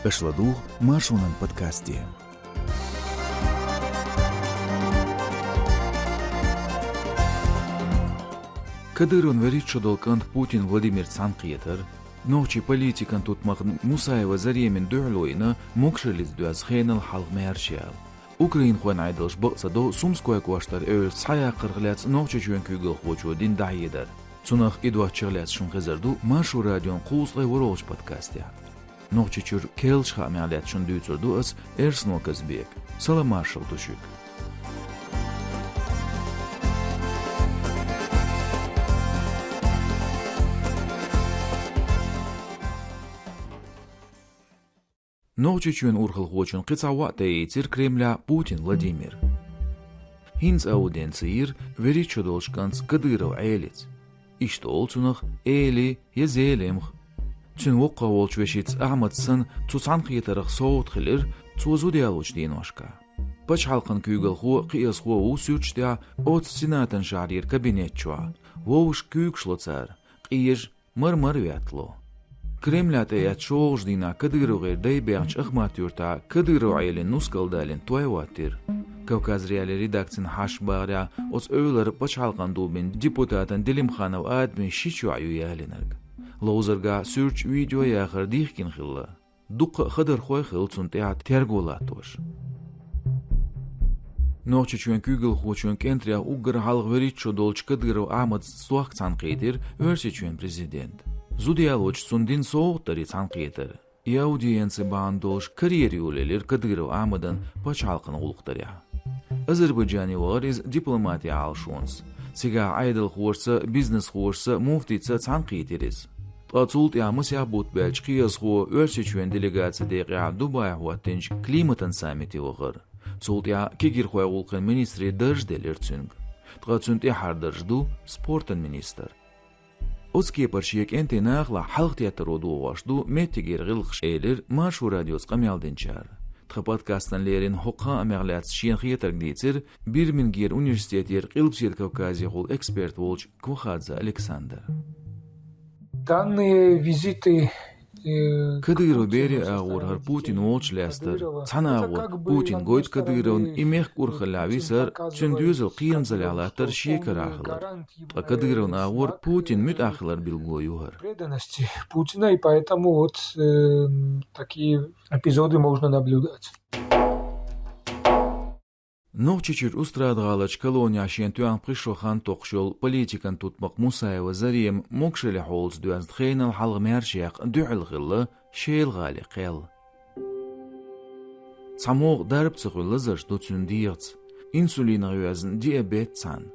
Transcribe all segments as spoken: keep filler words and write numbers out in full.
Аша ладугӀу Маршонан подкасте. Кадыровн вуьрхӀитта шо долу кӀант Путин Владимир цхьаьнакхетар, нохчийн политикан тутмакх Мусаева Заремина дуьхьало йина могушаллица доьзна хенал хьалха маьрша яла. Украинхойн Ӏедалша бакъ ца до Сумской кӀоштара эвла схьаяккхарх лаьцна Нохчийчоьнан куьйгалхочо дина дӀахьедар. Цунах а, и доцчух а лаьцна шуна хезар ду Маршо радион кхузткъе ворхӀалгӀачу подкастехь. Нохчийчуьра керлачу хаамех лаьцна шуна дуьйцур ду ас, Эрсно Казбека. Салам-маршалла ду шуьга. Нохчийчоьнан урхалхочун кхин цхьа воӀ тӀеийцира Кремлехь Путин Владимира. ХӀинца аудиенци йира вуьрхӀитта шо долчу кӀантаца Кадыров Ӏелица. Иштта олу цунах Эли я Зелимха. Цуьнан воккхах волчу вешица Ахьмадца санна цу цхьаьнакхетарх совгӀат хилира цо зуда ялочу деношкахь. Пачхьалкхан куьйгалхо, кхиазхо ву суьрташ тӀехь оццу Сенатан шахьарера кабинет чохь. Вовшашка куьйгаш ло цара, къежа, мар-мар веттало. Кремлехь тӀеэцна шолгӀачу дийнахь КадыровгӀеран дай баьхначу Ахмат-Юьртахь Кадыров Ӏелин нускал далийна той хӀоттийра. Кавказ.Реалии редакцин хьашташ бахарехь, оцу эвлара Пачхьалкхан Думин депутатан Делимханов Адаман шича йоӀ ю ялийнарг. Ловзаргахь суьрташ, видео яхар дихкина хилла. Дуккха а хадархой хилла цунна тӀехь терго латтош. Нохчийчоьнан куьйгалхочун кӀентех уггар хьалха вуьрхӀитта шо долчу Кадыров Ахьмадца стохка цхьаьнакхийтира Оьрсийчоьнан президент. Зуда ялочу цунна дина совгӀат дарий цхьаьнакхетар. И аудиенци бахьана долуш карьера йолаелира Кадыров Ахьмадан пачхьалкхан гӀуллакх дарехь. Азербайджане вахара иза дипломатин Ӏалашонца. Цигахь Ӏедалхошца, бизнесхошца, муфтийца цхьаьнакхийтира иза. Ткъа цул тӀаьхьа масех бутт баьлча кхиазхо Оьрсийчоьнан делегацин декъехь Дубайхь хӀоттийначу климатан саммите вахара. Цул тӀаьхьа кегийрхойн гӀуллакхийн министран дарж делира цуьнга. Ткъа цуьнан тӀаьххьара дарж ду спортан министр. Оцу кепара шен кӀентий нахалахь хьалхатеттаро дохош ду меттигера гӀиллакхаш, элира Маршо радиоца къамел динчара. Тхан подкастана леррина хӀокху хаамех лаьцна шена хетарг дийцира Бирмингемера университетера Къилбаседа Кавказехула эксперт волчу Квахадзе Александра. Данные визиты, э, Кадыров берийн агӀор хӀара Путин волчу лаьцна дара. Цхьана агӀор Путин гойту Кадыровна и мехкан урхаллехь висар, цуьнан доьзал кхерамзаллехь латтар шен карахь хилар. Ткъа Кадыровн агӀор Путин муьтӀахь хилар билгало ю хӀара. Преданности Путина, и поэтому вот, э, такие эпизоды можно наблюдать. Нохчийчуьра Устрада-ГӀаларчу колонехь шена тоьхна пхи шо хан токхуш йолу политикан тутмакх Мусаева Зарема могушаллин хьолаца доьзна хенал хьалха маьрша яккха дуьхьал хилла Шела-ГӀалин кхел. ЦхьамогӀа дарба ца хуьлу лазарш ду цуьнан дегӀаца, инсулинах йоьзна диабет цхьаьна.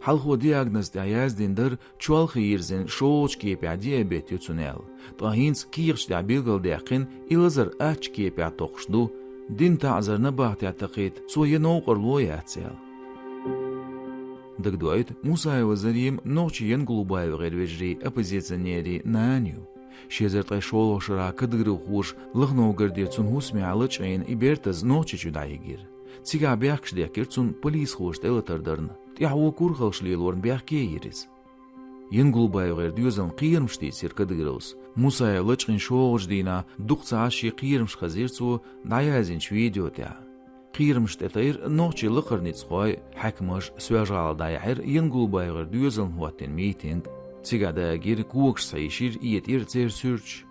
Хьалхо диагноз тӀехь яздина дара чолхе йирзина шолгӀачу кепехь диабет ю цуьнан аьлла, ткъа хӀинца кехаташ тӀехь билгалдаьккхина, и лазар аттачу кепехь токхуш ду, дина таӀзар набахтехь такхийта цо я новкъарло яц аьлла. Дагадоуьйту, Мусаева Зарема нохчийн ЯнгулбаевгӀеран вежарий, оппозиционерийн нана ю. Ши эзар ткъе шолгӀачу шарахь кадыровхоша Лахновгородера цуьнан хӀусамехь лачкъийна и бертаза Нохчийчу дӀайигира. Цигахь бехкаш дехкира цунна полисхоша тӀелатар дарна, тӀаьхьо курхалш лелорна бехке а йира иза. ЯнгулбаевгӀеран доьзална кхерамаш дийцира Кадыровс. Мусаев лачкъийна шолгӀачу дийнахь дукха ца Ӏаш шен кхерамаш хазийра цо дӀаяздинчу видео тӀехь. Кхерамаш тӀетайра нохчийн лакхара ницкъахой, хьаькамаш, Соьлжа-ГӀалахь дӀаяьхьира ЯнгулбаевгӀеран доьзална хӀоттийна митинг. Цигахь дагийра, когаш схьайишийра, этӀийра церан суьрташ.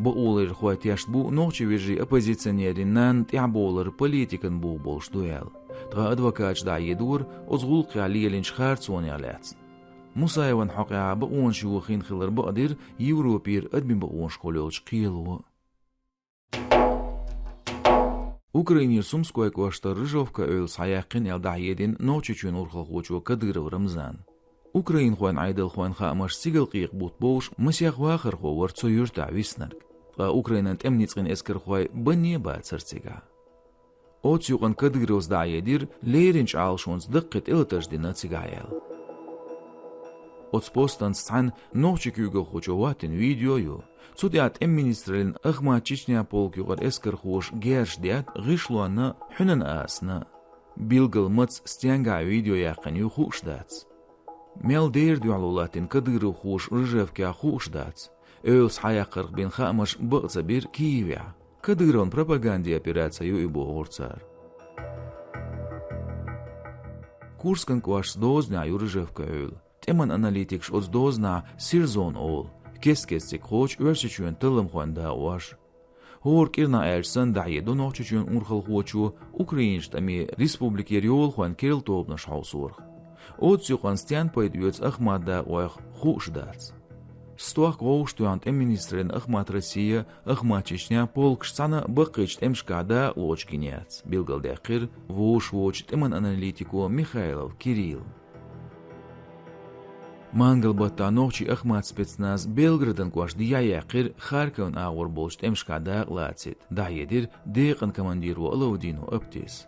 Бакъоларъярхой тешна бу нохчийн вежарийн, оппозиционерийн нанна тӀаьхьабовлар политикан бух болуш ду аьлла. Ткъа адвокаташа дӀахьедора оцу гӀуллакхехь лелийначу харцонех лаьцна. Мусаевн хьокъехь бакъонаш йохийна хилар бакъдира Европера адамийн бакъонаш хуьлуш йолчу кхело. Украинера Сумской кӀоштара Рыжовка эвла схьаяьккхина аьлла дӀахьедина Нохчийчоьнан урхалхочо Кадыров Рамзана. Украинхойн Ӏедалхойн хаамашца, стигалкъекъа бутт бовш масех вахархо вара цу юьртахь виснарг. Ткъа Украинан тӀеман ницкъийн эскархой банне а бацара цигахь. Оцу юкъана Кадыровс дӀахьедира, лерринчу Ӏалашонца даккхий тӀелатарш дина цигахь аьлла. Оцу постанца цхьаьна нохчийн куьйгалхочо хӀоттийна видео ю. Цу тӀехь тӀеман министраллин Ахмат-Чечня полка юкъара эскархоша герзаш детта гӀишлонна а, хьуьнан асана а. Билггал маца стенгахь видео яьккхина ю хууш дац. Мел дера дуьхьало латтийна кадыровхоша Рыжовкехь хууш дац. Эвла схьаяккхарх бина хаамаш бакъ ца бира Киевехь. Кадыровн пропагандин операци ю и бохура цара. Курскан кӀоштаца дозанехь ю Рыжевка эвла. ТӀеман аналитикаш оцу дозанах сирзон олу, кест-кеста цига кхочу Оьрсийчоьнан талламхойн дакъош. ХӀора кӀирнах аьлча санна, дӀахьедо Нохчийчоьнан урхалхочо Украинан тӀеман республикера йолахойн керла тобанаш хьовсорах. Оццу юкъанна стенна пайда оьцу Ахмат-дакъойх хууш дац. Стохка вовшахтоьхна тӀеман министраллин Ахмат-Россия, Ахмат-Чечня полкаш цхьана а баккхийчу тӀемашкахь дакъалоцуш гина яц, билгалдаьккхира вовшахволчу тӀеман аналитико Михайлов Кирилла. Мангал-баттахь нохчийн Ахмат спецназ Белгородан кӀоштан дехьа яьккхира Харьковн агӀор болчу тӀемашкахь дакъа лацийта, дӀахьедира декъан командиро Алаудинов Аптис.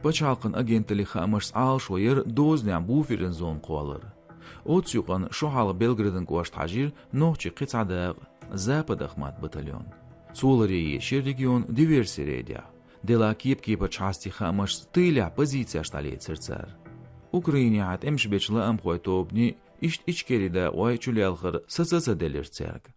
Пачхьалкхан агенталлин хаамашца Ӏалашо яра дозанехь буферан зона кхоллар. Оццу юкъанна шо хьалха Белгородан кӀоштахь хьажийра нохчийн кхин цхьа дакъа, Запад-Ахмат батальон. Цо ларъе езара регион диверсин рейдехь. Делахь кеп-кепарчу хьастийн хаамашца тылехь позицеш дӀалецира цара. Украинехь тӀемаш бечу лаамхойн тобанийн, иштта Ичкерин дакъойн чулелхар саца а ца делира цаьрга.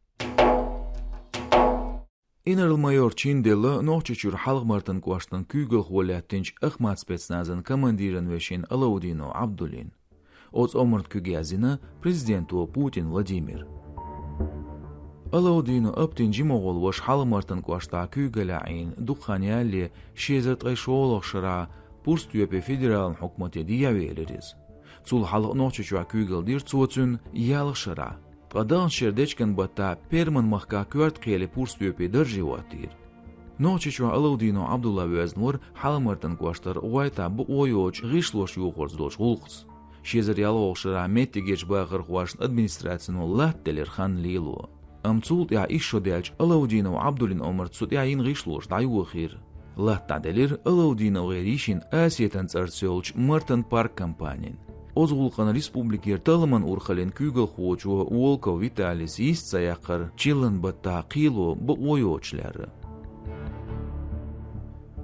Инарла-майор чин делла Нохчийчуьра Хьалха-Мартан кӀоштан куьйгалхо лаьттинчу Ахмат спецназан командиран вешин Алаудинов Ӏабдуллин. Оцу омранна куьг яздина президенто Путин Владимира. Алаудинов Аптин жима гӀолла ваша Хьалха-Мартан кӀоштахь куьйгаллехь Ӏийна дукха хан ялале, ши эзар ткъе шолгӀачу шарахь Пурстоьпан федералан хьукмате дехьавелира иза. Цул хьалха Нохчийчохь куьйгалла дира цо цуьнан ялх шарахь. Ткъа даханчу шеран дечкен-баттахь Перман махкахь коьрта кхеле Пурстоьпан дарже хӀоттийра. Нохчийчохь Алаудинов Ӏабдулла воьзна вара Хьалха-Мартан кӀоштара гӀойтахь бакъо йоцучу гӀишлош йохорца долчу гӀуллакхца. Ши эзар ялхолгӀачу шарахь меттигерчу бахархошна администрацино латта делира хан лело. Амма цул тӀаьхьа исс шо даьлча Алаудинов Ӏабдуллин омарца цу тӀаьхьа йина гӀишлош дӀайохийра. Латта дӀаделира АлаудиновгӀеран йишина Асетан цӀарца йолчу Мартан парк компанина. Оцу гӀуллакхана республикера талламан урхаллин куьйгалхочо Волков Виталис йист ца яккхара чиллан баттахь кхело бакъо йоцуш лаьрра.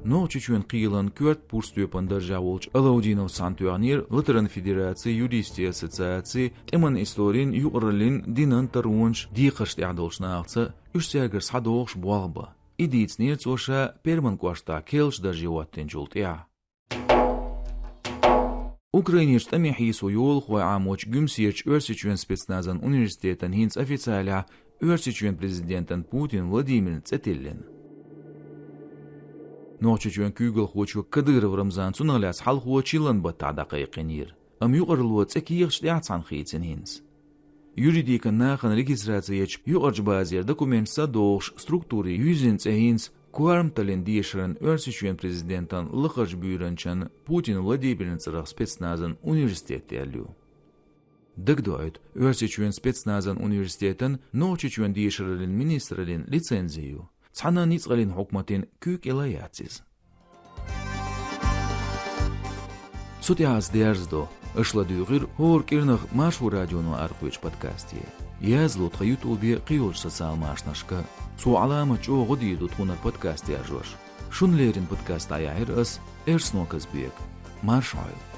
Нохчийчоьнан кхелан коьрта Пурстоьпан даржехь волчу Алаудиновс цхьаьнатоьхнера Латаран Федерацин, Юристийн ассоциацин, тӀеман историн, юкъараллин, динан, таронаш, декхарш тӀехь долчу нахаца, уьш цаьргара схьадогӀуш болх бан. И дийцинера цо ша Перман кӀоштахь керлачу дарже хӀоттийначул тӀаьхьа. Украинерчу тӀаме хьийсо йолахой Ӏамочу Гуьмсерчу Оьрсийчоьнан спецназан университетан хӀинца официалехь Оьрсийчоьнан президентан Путин Владимиран цӀе тиллина. Нохчийчоьнан куьйгалхочо Кадыров Рамзана цунах лаьцна хьалхо чиллан баттахь дӀакхайкхийнера, амма юкъаралло цӀе кехаташ тӀехь цхьаьна хийцина хӀинца. Юридикан нахана регистраци ечу юкъарчу базера документаш садохуш структурин юьззина цӀе хӀинца корматаллин дешаран Оьрсийчоьнан президентан лакхарчу буьйранчан Путин Владимиран цӀарах спецназан университет аьлла ю. Дагадоуьйту, Оьрсийчоьнан спецназан университетан Нохчийчоьнан дешараллин министраллин лицензи ю. Цхьана а ницкъаллин хьукматан куьйга кӀела яц иза. Цу тӀехь ас дерзадо. Аша ладуьйгӀира хӀора кӀирнах Маршо радионо арахоьцучу подкасте. Язло тхан ютубе, кхийолчу социал машанашка. Цо Ӏаламат чӀогӀа гӀо дийр ду тхуна подкаст яржош. Шуна леррина подкаст дӀаяьхьира ас, Эрсно Казбека. Марша Ӏойла!